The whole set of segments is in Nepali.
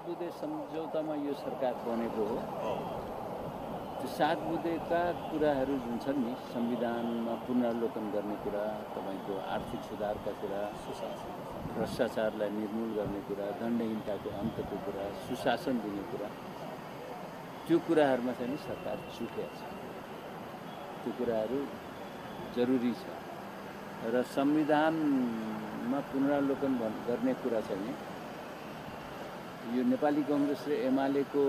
बुँदे सम्झौतामा यो सरकार बनेको हो। त्यो 7 बुँदेका कुराहरू जुन छन् नि, संविधानमा पुनरावलोकन गर्ने कुरा, तपाईँको आर्थिक सुधारका कुरा, भ्रष्टाचारलाई निर्मूल गर्ने कुरा, दण्डहीनताको अन्तको कुरा, सुशासन दिने कुरा, त्यो कुराहरूमा चाहिँ नि सरकार चुकेको छ। त्यो कुराहरू जरुरी छ र संविधानमा पुनरावलोकन गर्ने कुरा चाहिँ नि यो नेपाली कांग्रेस र एमालेको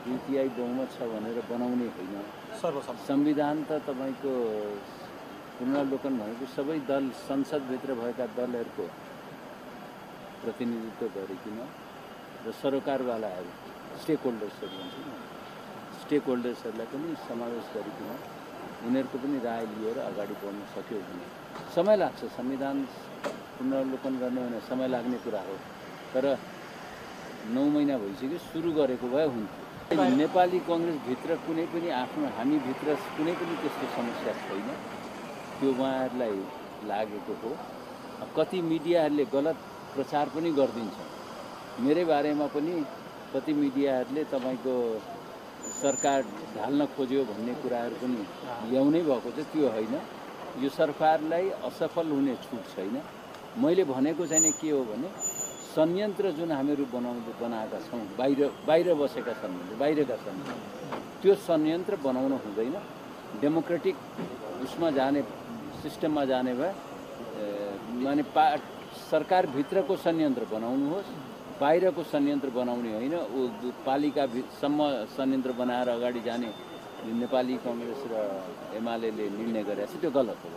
2/3 बहुमत छ भनेर बनाउने होइन। संविधान त तपाईको पुनरावलोकन भनेको सबै दल, संसदभित्र भएका दलहरूको प्रतिनिधित्व गरिकन र सरकारवालाहरू, स्टेक होल्डर्सहरू भन्छ नि, स्टेक होल्डर्सहरूलाई पनि समावेश गरिकन उनीहरूको पनि राय लिएर अगाडि बढ्न सक्यो भने समय लाग्छ। संविधान पुनरावलोकन गर्ने भने समय लाग्ने कुरा हो, तर 9 महिना भइसक्यो, सुरु गरेको भए हुन्थ्यो। नेपाली कांग्रेसभित्र कुनै पनि आफ्नो, हामीभित्र कुनै पनि त्यस्तो समस्या छैन, त्यो उहाँहरूलाई लागेको हो। कति मिडियाहरूले गलत प्रचार पनि गरिदिन्छ। मेरै बारेमा पनि कति मिडियाहरूले तपाईँको सरकार ढाल्न खोज्यो भन्ने कुराहरू पनि ल्याउनै भएको छ। त्यो होइन, यो सरकारलाई असफल हुने छुट छैन। मैले भनेको चाहिँ के हो भने संयन्त्र जुन हामीहरू बनाएका छौँ, बाहिर बसेका संयन्त्र, बाहिरका संयन्त्र, त्यो संयन्त्र बनाउन हुँदैन। डेमोक्रेटिक उसमा जाने, सिस्टममा जाने भए माने सरकारभित्रको संयन्त्र बनाउनुहोस्, बाहिरको संयन्त्र बनाउने होइन। पालिकासम्म संयन्त्र बनाएर अगाडि जाने नेपाली कांग्रेस र एमालेले निर्णय गरेको छ, त्यो गलत हो।